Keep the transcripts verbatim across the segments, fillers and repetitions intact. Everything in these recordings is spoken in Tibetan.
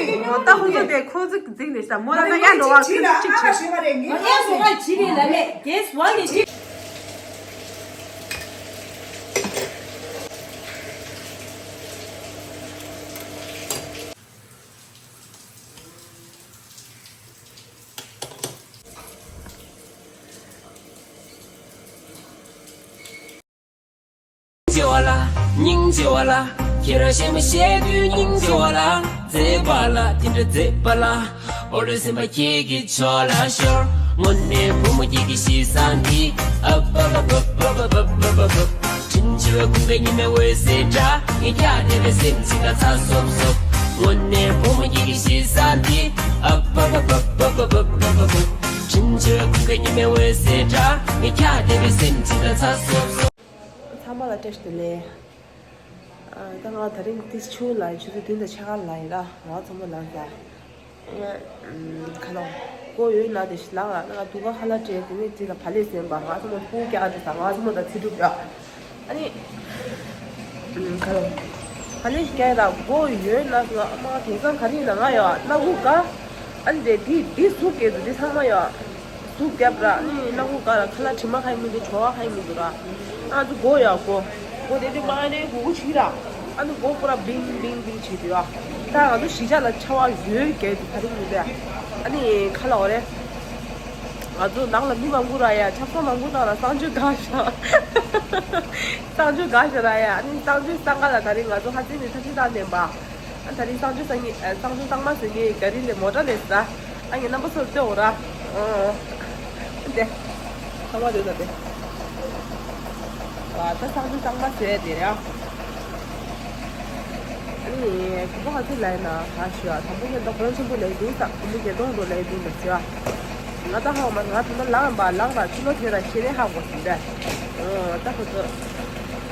ད་ཁོ་ཚོ་དེ་ཁོ་ཚོ་གི་འཛིང་ནས་ད་མོ་ལ་ད་ཡ་འགྲོ་བ་ཁོ་ཚོ་གཅིག་བྱེད། ངས་སོ་ཁ་ཇི་རེད་ལ་ལས་གེས་ཝ་ནས་ཅི། སྙིང་རྗེ་བ་ལ། སྙིང་རྗེ་བ་ལ། ཁྱེད་རང་གཞན་མ་བཤད་དུས་སྙིང་རྗེ་བ་ལ། མཛེས་པ་ལ་དེ་འདྲ་མཛེས་པ་ལ། འོ་རེ་སེམས་པ་ཁྱེད་ཀྱི་ཕྱོགས་ལ་ཤོར། དངོས་གནས་བུ་མོ་ཁྱེད་ཀྱི་གཤིས་བཟང་འདི། ཨབ་ཨབ་ཨབ། དྲིན་ཆེ་བའི་ཁུངས་སྐྱེལ་ཉི་མའི་འོད་ཟེར་འདྲ། ངས་ཀྱང་བདེ་བའི་སེམས་ཅིག་ལ་ཚ་སོབ་སོབ། དངོས་གནས་བུ་མོ་ཁྱེད་ཀྱི་གཤིས་བཟང་འདི། ཨབ་ཨབ་ཨབ། དྲིན་ཆེ་བའི་ཁུངས་སྐྱེལ་ཉི་མའི་འོད་ཟེར་འདྲ། ངས་ཀྱང་བདེ་བའི་སེམས་ཅིག་ལ་ཚ་སོབ་སོབ། ཚང་མ་ལ་བཀྲ་ཤིས་བདེ་ལེགས། ཨ། ད་ང་དེ་རིང་ཏི་ཆུ་ལ་ཆུ་ཚོད་བདུན་དང་ཕྱེད་ཀ་ལ་ཡིན་ལ། ང་ཚང་མ་ལ་ཟ། ང་ཁ་ལོ་སྒོ་ཡོད་ན་དེ་ཞིག་ལགས་ལ། ང་སྡུག་ག་ཁ་ལག་སྤྲད་དེ་ནས་དེ་ལ་བག་ལེབ་ཟོས་པ། ང་ཚང་མ་ཕུང་རྒྱག་དེ་ཟ། ང་ཚང་མ་ད་ཚེ་སྒྲུབ་ཡ། ཨ་ནི། ཁ་ལོ། བག་ལེབ་ཞིག་རྒྱག་ཡ་ད་སྒོ་ཡོད་ན་ཟ། ཨ་མ་དེང་སང་ག་རེ་ཡིན་ན་ང་ཡ་སྣ་ཁུག་ག་ཨ་ནི་དེ་དེ་དེ་ཟུག་སྐྱེས་འདུག་དེ་ཚང་མ་ཡ། ཟུག་རྒྱབ་ར། ཨ་ནི་སྣ་ཁུག་ག་ར་ཁ་ལག་དྲི་མ་ཁ་ཡི་མི་འདུག་བྲོ་བ་ཁ་ཡི་མི་འདུག་ར། ཨ་ཚོ་སྒོ་ཡ་སྒོ། སྒོ་དེ་དུས་མ་ནས་སྒུག་སྒུག་བྱེད་ར། ཨ་ནི་སྒོ་པུ་ར་བིང་བིང་བིང་བྱེད་དུས་ཡ། ད་ང་ཚོ་གཞིས་ཆགས་ལ་ཆར་པ་ཡོད་རྒྱལ་དུ་ག་རེ་མི་འདུག་ཨ་ནི་ཁ་ལག་འོ་རེད། ང་ཚོ་ནང་ལ་མི་མང་པོ་ར་ཡ། ཆབ་གསང་མང་པོ་བཏང་ར་གསང་སྤྱོད་དགའ་ཤ། གསང་སྤྱོད་དགའ་ཤ་ར་ཡ། ཨ་ནི་གསང་སྤྱོད་གསང་ག་ལ་ད་རེས་ང་ཚོ་ཧ་ཙི་ནས་ཐ་ཆི་བཏང་ནས་པ། ཨ་ད་རིང་གསང་སྤྱོད་གསང་ངེ་ཨ། གསང་སྤྱོད་གཙང་མ་བཟོ་ངེ་ག་རི་ལས་མོ་ཊ་ལས་ཟ། ཨ་ངའི་རྣམ་པ་ཚོར་ལྟོས་འོ་ར། ཨོ། ཨ་དེ། ཚང་མ་ལྟོས་ད་དེ། ཨ་ད་གསང་སྤྱོད་གཙང་མ་ཟེར་དེ་རེད་ཨ། ཨ་ནི་གོ་པ་ག་ཚོད་ལ་ཡིན་ན་ང་ཞུ་ཨ། དང་པོ་ཉིད་ད་གོང་ཆེན་པོ་ལ་ཡི་འདུག་ས། གོང་པོ་བརྒྱད་སྟོང་འགྲོ་ལ་ཡི་འདུག་ལ་ཞུ་ཨ། ང་ད་ཧ་གོ་མ་ང་ད་ལྟ་ལངས་པ་ལངས་པ་ཕྱི་ལོགས་དེ་ར་ཤེས་རེ་ཧ་གོ་ཟིན་པས། ཨོ་ད་ཁོ་ཚོ།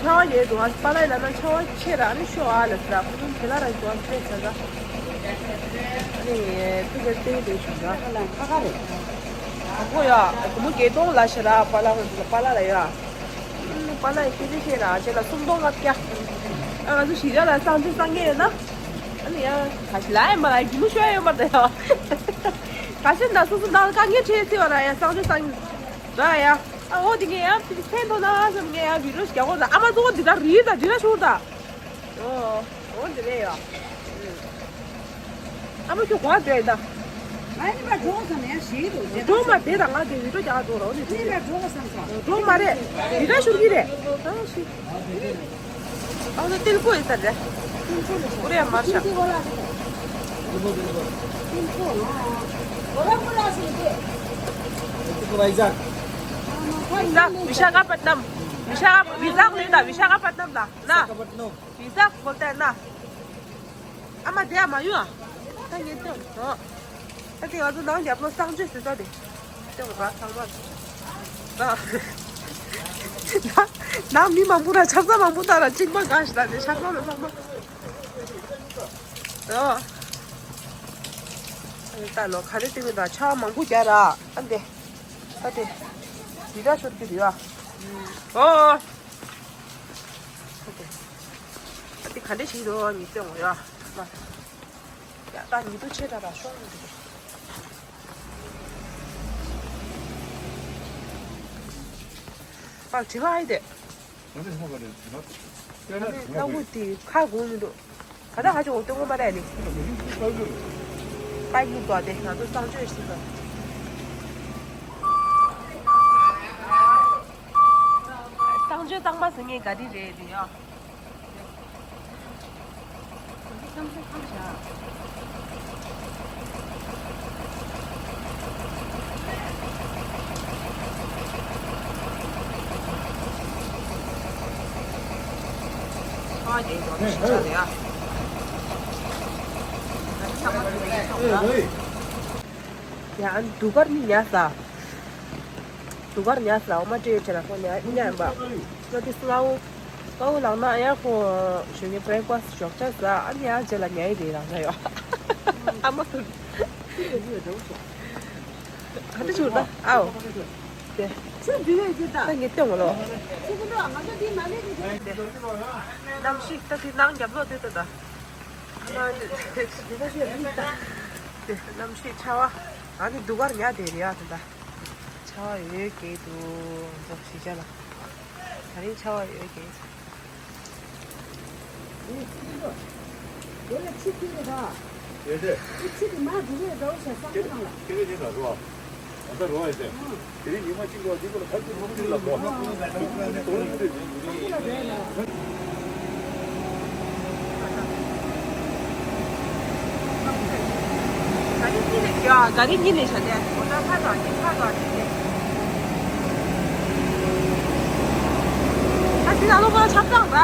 ཆར་པ་ཡོད་འདུག་ཨ། པཱ་ལགས་ལབ་ན་ཆར་པ་ཆེ་ར་ཨ་ནི་ཤོར་ཨ་ལབ་ཟེར། ཁོ་ཚོ་དེ་ལ་ར་འདུག་ཨ་ཆེ་ཟེར་ད། ཨ་ནི་ཐུགས་རྗེ་བརྟན་པའི་བཞུགས་ན་ཁ་ལག་ཁ་ཁ་རེད། དང་པོ་ཡ། སྒོར་མོ་བརྒྱད་སྟོང་ལ་ཤི་ར་པཱ་ལགས་ཁོ་ཚོ་ལ། པཱ་ལགས་ལ་ཡ། ཨ་ནི་པཱ་ལགས་ཡ་སྐད་ཆ་བཤད་ར་ཁྱེད་ལ་སུམ་སྟོང་ལྔ་བརྒྱ། ཨ་ང་ཚོ་གཞིས་ཆགས་ལ་གསང་སྤྱོད་གསང་མཁན་ཡོད་ན། ཨ་ནི་ཡ་ག་ཞིག་ལ་ཡ་མ་ལ་ཡ་རྒྱུ་མོ་ཤོར་ཡ་ཡོད་མ་རེད་ད་ཡ། ག་ཞིག་ན་སོ་སོ་ནང་ལ་དཀའ་ངལ་འཕྲད་ཡོད་ཚེ་བ་ར་ཡ་གསང་སྤྱོད་གསང་ར་ཡ། ཨ་འོ་དེ་ངས་ཡང་ཕན་ཐོགས་ན་བསམ་ངས་ཡང་བི་ཌིའོ་ཞིག་རྒྱག་དགོས་ད། ཨ་མ་གཙོ་བོ་འདི་ད་རིལ་ད་འདི་ལ་ཤོར་ད། ཨོ་འོ་འདི་རེད་ཡ། ཨ་མ་ཁྱོད་གོ་བ་བསྡད་ད། ང་ནི་མ་འགྲོ་བསམ་ཡང་ཞེད་དུ་བསྡད་ད། འགྲོ་མ་བསྡད་ད། ང་དེ་བི་ཌིའོ་རྒྱག་འགྲོ་ར་འོ་ནི་ནི་མ་འགྲོ་བསམ་ས། འགྲོ་མ་རེད། འདི་ད་ཤོར་གི་རེད། ཨ་ཤི། ཨ་ནི་ཏིལ་ཀོ་ཡིན་ས་རེད། ཀོ་རེ་མར་ཤ། ཏིལ་ཀོ། ཝི་ཤ་ཁ་པ་ཏནམ། ཝི་ཤ་ཁ། ཝི་ཤ་ཁ་ལེ་ད། ཝི་ཤ་ཁ་པ་ཏནམ་ལ་ན། ཝི་ཤ་ཁ་པ་ཏནམ། ཨ་མ་དེ་ཡ་མ་ཡོང་ཨ། ད་ངས་ཏོ། ད་དེ་ང་ཚོ་ནང་རྒྱབ་ལོ་གསང་སྤྱོད་ཟེར་ས་དེ། ལྟོས་ར་ཚང་མ། ད། ནང་མི་མང་པོ་ར་ཆབ་གསང་མང་པོ་ད་ར་གཅིག་མ་ག་ཞིག་ད་དེ་ཆབ་གསང་ལ་ཚང་མ། ཨོ། ད་ལོ་ག་རེ་སྟེང་ད་ཆ་མང་པོ་རྒྱག་ར་ཨ་འདེ། ད་དེ། འདི་འདྲ་ཤོར་གི་རེད་ཨ། ཨོ། ད་དེ། ད་དེ་ག་འདྲ་ཞིག་འདུག་ཉིས་བརྩེགས་ངོ་ཡ། ཡ་ད་ཉིས་དུ་ཆེ་དྲགས་ར་ཤོར་འདུག་ཨ་དྲི་བ་ཨེ་དེ། ཨ་ནི་ལྟ་བུ་དེ་ཁ་གོ་མི་འདུག་ད་ལྟ་ཧ་ཅང་འོ་སྟོན་གོ་མ་རེད་ནི། ཁ་གི་དོ་དེ་ང་ཚོ་གསང་སྤྱོད་ཞིག་དང་། གསང་སྤྱོད་གཙང་མ་ཟེར་མཁན་ག་རེ་རེད་དེ་ཡ། ཡ་ཨ་ནི་དུ་གར་ནི་ཉ་ས། དུ་གར་ཉ་ས་འོ་མ་སྤྲད་ཡོད་ཆེ་ན་ཁོ་ཉ་ཉ་ཡིན་པ། ང་དེ་སུ་ལའོ། ཀའོ་ལགས་ན་ཡང་ཁོ་ཞོགས་ཀས་བྷི་རེག་ཕ་སི་ཊི་ཞོགས་ཇ་ཟ། ཨ་ནི་ཡང་རྗེས་ལ་ཉལ་ཡི་རེད་ལགས་ན་ཡོ། ཨ་མ་ཁུ། ག་འདྲ་བྱུང་ད་ཨའོ། དེ། ཆུ་འདི་བས་ཅི་ད། ད་ངས་སྟོན་གོ་ལོ། ཆུ་ཀུན་ཏུ་ང་ཚོ་འདི་མ་ལས་ཀྱི་དེ། གནམ་གཤིས་ད་དེ་ནང་རྒྱབ་ལོགས་དེ་ད་ད། གནམ་གཤིས་ཆར་པ། ཨ་ནི་སྡུག་གར་ཉལ་བསྡད་རེད་ཡ་ད་ལྟ། ཆར་པ་ཡོད་སྐད་འདུག་ང་ཚོ་གཞིས་ཆགས་ལ། ད་རིང་ཆར་པ་ཡོད་སྐད། ག་རེ་གཉིས་ནས་བཞག་སྟེ། འོ་ད་ཕ་དང་ནི་ཕ་དང་ནི་ནི། ད་དེ་ད་ལོ་ཁོ་ཆབ་སྟངས་ར།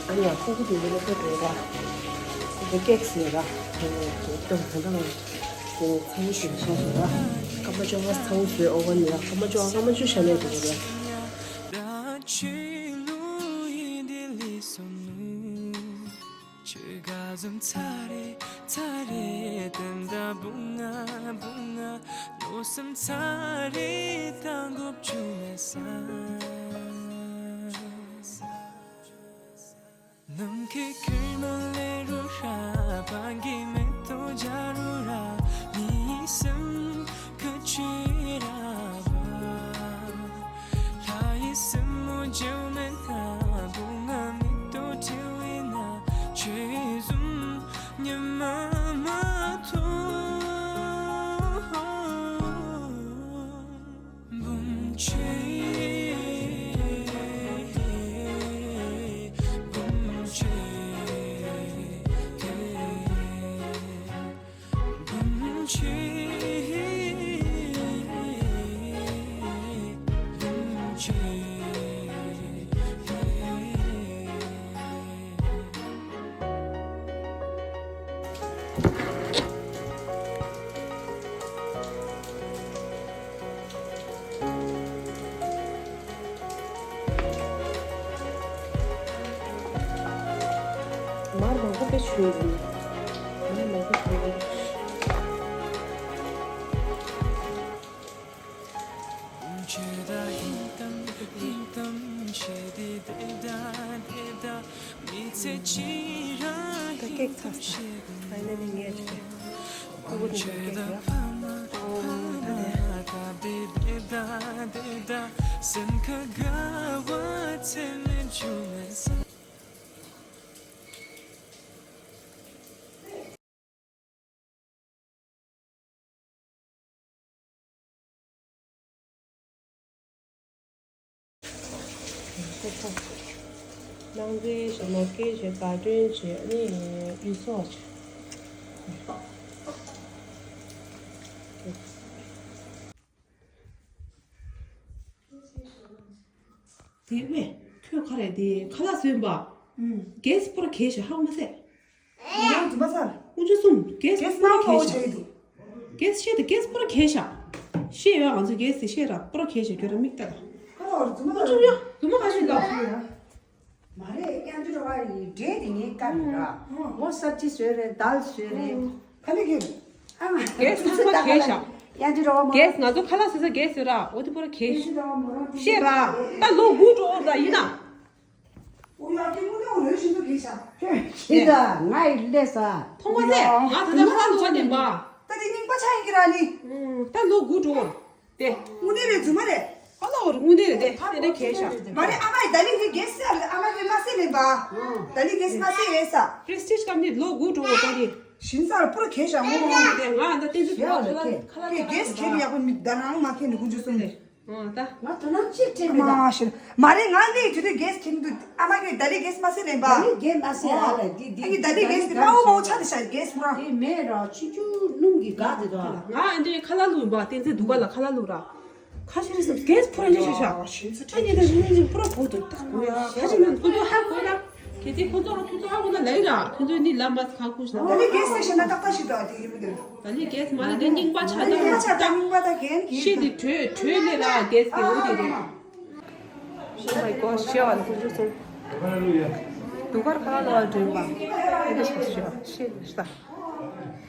ཨ་ཡ་ཁོ་ཁོ་དེ་ལོ་ཁོ་དེ་ར། ཁོ་ཁེག་སི་ར། ཁོ་ཁོ་དེ་ད་ལོ། ཁོ་ཚ་བོ་ཞིག་ཤ་ཞིག་ར། ཀ་མ་ཅོ་ང་ཚ་བོ་ཞིག་ཨོ་ཝན་ཡ། ཀ་མ་ཅོ་ང་ཀ་མ་ཅོ་ཤ་ལས་དེ་ར། ཁྱོད་ག་ཟུམ་ཚ་རེ་ཚ་རེ་དེ་འདྲ་བུང་ང་བུང་ང་ལོ་སུམ་ཚ་རེ་ད་འགོབ་ཆུ་མེད་ས། ནམ་མཁའི་ཁྱོད་མ་ལེ་རུ་ཧྲ་བང་གི་མེ་ཏོག་རྒྱ་རུ་ར་མི་སེམས་ཁ་ཆུ་ར་བ། ལྷ་ཡི་སེན་མོ་བརྗེད་མེད་ན་བུང་ང་མིག་ཏོ་བྲེལ་བས་ན་ཆོས་བཟུང་ཉི་མ་མ་ཐོང་། བུམ་ཆེ། བུམ་ཆེ། མར་མང་པོ་དཔེ་བྱུང་ཡོད་ནི། མར་མང་པོ་བྱུང་ཡོད། ད་ཀེག་ཚར་སོང་། ཕའི་ནལ་ལི་ངས་ཅིག་ཀུ་ཀུ་ནི་ཀེག་ཡ། ཨོ་ད་དེ། ནང་འཛིན་ཞེས་ནོར་སྐལ་བྱས་བཀའ་དྲིན་བྱས་ནི་ཡུལ་སོགས་བྱས། དེ་བས་ཁྱོད་ག་རེ་དེ་ཁ་ལག་བཟོས་པ། ཨུམ། གེ་སི་པོ་ར་གས་ཤ་ཧ་གོ་མ་སད། ཡང་དུ་མ་ཚར། དཀོན་མཆོག་གསུམ་གེ་སི་གེ་སི་པོ་ར་མང་པོ་གས་ཤ། བྱས་འདུག་གེ་སི་ཤེས་དང་གེ་སི་པོ་ར་གས་ཤ། ཤེས་ཡོད་ང་ཚོ་གེ་སི་ཤེས་ར་པོ་ར་གས་ཤ་ཁྱོད་ར་མིག་ལྟ་ད། ཁ་ལོ་ར་དུ་མ་དཀོན་མཆོག་ཡ་དུ་མ་ག་ཤེས་ལ། མ་རེད་ཡང་དུ་ར་བ་ཡི་འདྲེ་དེ་ངའི་བཀའ་རེད་ར། ངོ་སབ་ཅི་བཟོས་རེད་དལ་བཟོས་རེད། ཁ་ལི་གི། ཨ་མ། གེ་སི་ཚང་མ་གས་ཤ། ཡང་དུ་ར་བ་མ། གེ་སི་ང་ཚོ་ཁ་ལག་ཟ་ས་གེ་སི་ར་འོ་དེ་པོ་ར་གས་ཤ། ཤེས་ར། ད་ལོ་དགུ་འགྲོ་འོ་ད་ཡིན་ན། འོ་ཡ་ཀྱི་མུ་ཏོ་རོས་ཤིན་ཏུ་གས་ཤ། ཁྱེད་ད་ང་ཡི་ལས་ས། ཐོང་བ་ཟེ་ང་ད་ལྟ་ཁ་ལོ་བ་ནས་མ། ད་དེ་རྙིང་པ་ཆགས་ཡིན་གྱི་ར་ནི། ད་ལོ་དགུ་འགྲོ་འོ། དེ། དངོས་གནས་རེད་རྫུན་མ་རེད། ཨ་ལ་འོ་རེད་དངོས་གནས་རེད་དེ་དེ་འདྲ་གས་ཤ། མ་རེད་ཨ་མ་ཡི་ད་ལི་གི་གེ་སི་ཨ་མ་གི་མ་སེ་ལེན་པ། ད་ལི་གེ་སི་མ་སེ་ཡོད་ས། པྲེ་སི་ཊིཇ་ཀམ་ནི་ལོ་དགུ་འགྲོ་འོ་ད་དེ། ཞིན་ས་ར་པུ་ར་གས་ཤ་ངོ་མ། དེ་ང་ད་བསྟན་འཛིན་ཡ་ཁོ་ལ་ཁ་ལ་ཁ་ལ་གེ་སི་ཁྱེད་ཡག་པོ་མི་ད་རང་མ་ཁྱེད་ནི་ཀུན་སྤྱོད་སོང་། ཨ་ད། ང་དོ་སྣང་ཅིག་སྤྲད་མེད་ད། མ་ཤེས། མ་རེད་ང་ནི་དུས་དུས་གེ་སི་ཁྱེར་འདུག་ཨ་མ་གིས་ད་ལི་གེ་སི་མ་སེ་ལེན་པ། ད་ལི་གེ་མ་སེ་ཨ་ལ་དེ་དེ་ཨ་ནི་ད་ལི་གེ་སི་དེ་དམར་པོ་དམར་པོ་ཆགས་དེ་ཤ་གེ་སི་མ། དེ་མེད་ར་ཆུ་ཆུ་སྣུམ་གྱི་སྒ་དེ་དོ། ང་ཨ་འདྲའི་ཁ་ལག་བླུགས་པ་བསྟན་འཛིན་སྡུག་ག་ལ་ཁ་ལག་བླུགས་ར། ཁ་ཤས་རེ་ཟེར་གེ་སི་ཕོ་ར་ཉེ་ཤ་ཤ། ཨ་ཉེ་ད་ཉེ་ཉེ་ཕོ་ར་གོ་དུ་ཏག་གོ་ཡ་ཁ་ཤས་ན་ཁོ་ཚོ་ཧ་གོ་ད། གལ་ཏེ་ཁོ་ཚོ་ཁོ་ཚོ་ཧ་གོ་ན་ལ་ཡི་ར་ཁོ་ཚོ་ནི་ལམ་པ་ཁ་ཁུ་ཤ། ད་ལི་གེ་སི་ཤ་ན་ཏག་ཏག་ཞིག་དོ་དེ་ཡིན་མི་འདུག་ད་ལི་གེ་སི་མ་ལ་དེ་རྙིང་པ་ཆགས་ད་རྙིང་པ་ཆགས་ད་རྙིང་པ་ད་གན་གི་ཤེས་དེ་གྲོས་གྲོས་ལས་ར་གེ་སི་དེ་འོ་དེ་རེད། Oh my God ཤེས་བ་ཁུ་ཆུ་སོང་། དུ་གར་ཁ་ལ་ལ་བ་འདྲེན་པ། དེ་ཤེས་ཤེས་ཤེས་ཤེས།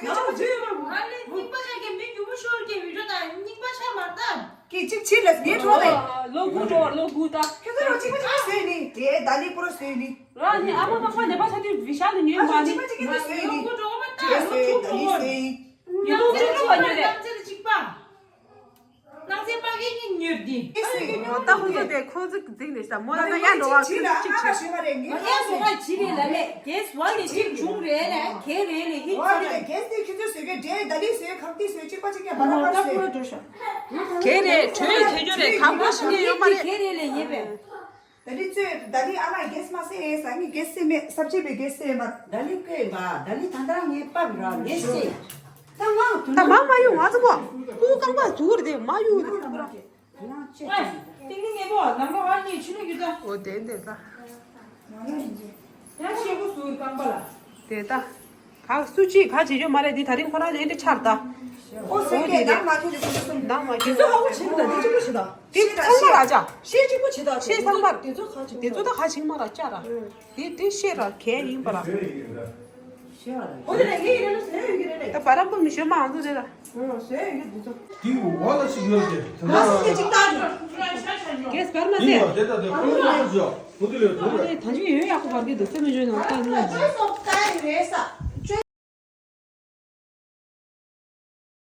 ཟོས་ཀྱི་ཆུ་ཆུ། ང་ལས་རྙིང་པ་ཆགས་ཀྱི་མི་རྒྱུ་བོ་ཤོར་གྱི་བི་ཌིའོ་དང་རྙིང་པ་ཆགས་མ་ད། ཀྱི་གཅིག་ཕྱིར་ལ་ངའི་འཕྲོ་ནས། ལོ་དགུ་འགྲོ་བ་ལོ་དགུ་ད། ཁྱོད་ཚོ་རང་གཅིག་པ་གཅིག་པ་ཟོས་ནི་དེ་ད་ལི་པོ་རོ་ཟོས་ནི། རང་ནི་ཨ་མ་ནག་པ་ནད་པ་ཆགས་དུས་བི་ཤ་ལ་ཉོས་མ་ནི། གཅིག་པ་གཅིག་པ་ཟོས་ནི། ལོ་དགུ་འགྲོ་བ་ད་ལོ་དྲུག་འགྲོ་བ་ནི། ཡིན་ནོ་ཚེ་འགྲོ་བ་ཉོས་རེད། ནང་ཚེ་གཅིག་པ། ནང་ཚེ་པ་གི་གཉིས་ཉོས་དེ། ཨ་ཡོད་ཉོ་ད་ཁོ་ཚོ་དེ་ཁོ་ཚོ་འཛིང་ནས་ས་མོ་ལ་ན་ཡ་འགྲོ་བ་ཁོ་ཚོ་གཅིག་བྱེད། ང་ཡ་སོ་ང་བྱི་རེད་ལ་ལས་གེས་བ་ནས་གཅིག་བྱུང་རེད་ལ་གེ་རེད་ལས་ཧིན་ཚ་རེད། གེས་དེ་ཁྱེད་ཚོ་ཟོས་གི་འདྲེ་ད་ལི་ཟོས་ཁབ་དེ་ཟོས་གཅིག་པ་གཅིག་ཀྱང་བ་ར་ཁབ་ཟོས། གེ་རེད་གྲོས་ཁྱེད་ཚོ་རེད་ཁག་པོ་ཞིག་ནས་ཡོད་མ་རེད། གེ་རེད་ལས་ཡིན་པས། ད་ལི་ཚོས་ད་ལི་ཨ་མ་གེས་མ་ཟེར་ས་ངས་གེས་ཟེར་མེད་ས་བཅད་པའི་གེས་ཟེར་མ། ད་ལི་ཀེ་མ་ད་ལི་ད་ད་ངས་པ་ར་གེས་ཟེར། ད་ང་ད་མ་མ་ཡོང་ང་ཚོ་བོ་ཀུ་རྐང་པ་ཟུར་དེ་མ་ཡོང་། ཏིང་ངེ་པོ་ནམ་མཁའ་བར་གཉིས་ཆུ་ནུ་རྒྱུ་ད། འོ་དེ་འདེད་ད། ཡང་ཤེས་པོ་ཟུར་རྐང་པ་ལ། དེ་ད། ག་སུ་གཅིག་ག་བྱེད་རྒྱུ་མ་རེད་འདི་ད་རིང་ཁོ་རང་ལ་ཨེ་འདྲ་ཆར་ད། ཨོ་ཟེར་གྱི་ནང་མ་ཐུག་རེད་ཁོ་ཚོ་གསུམ། ནང་མ་དེ་ཁྱེད་ཚོ་ཧ་གོ་བྱེད་མི་ད་དེ་གཅིག་པོ་བྱེད་ད། དེ་ཚང་མ་ར་ཅག་ཤེས་གཅིག་པོ་བྱེད་ད་དེ་ཚོ་ཚང་མ་དེ་ཚོ་ཁ་གཅིག་དེ་ཚོ་ད་ཁ་གཅིག་མ་ར་ཅག་ར། དེ་དེ་ཤེས་ར་གལ་ཡིན་པ་ར། ཤེས་ར་རེད། ཨོ་དེ་ལས་ངའི་ཡིན་ན་ཟེར་ཡོད་ཀྱི་རེད་ལས། ད་བར་པ་མི་ཤོད་མ་ཨང་ཚོ་དེ་ལ། ཨོ་ཟེར་ཡོད་ཀྱི་འདུག་ཚོ། དེའི་འོག་ལ་ཞིག་ཡོད་རེད་དེ། ང་སི་ཅིག་ལྟ་ཡོད། གེས་བར་མ་ཡིན་ཟེར། ཡོད་དེ་ད་དེ་ཁོང་ཚོ་ཡོད་ཟེར། ཨོ་དེ་ལས་འགྲོ་རེད། ད་ཅི་ཡོད་ཡག་པོ་བར་གྱི་འདུག་སེ་མི་ཤོད་ནང་ལྟ་ནས། ཨོ་ཟེར་ཡོད་རེད་ས།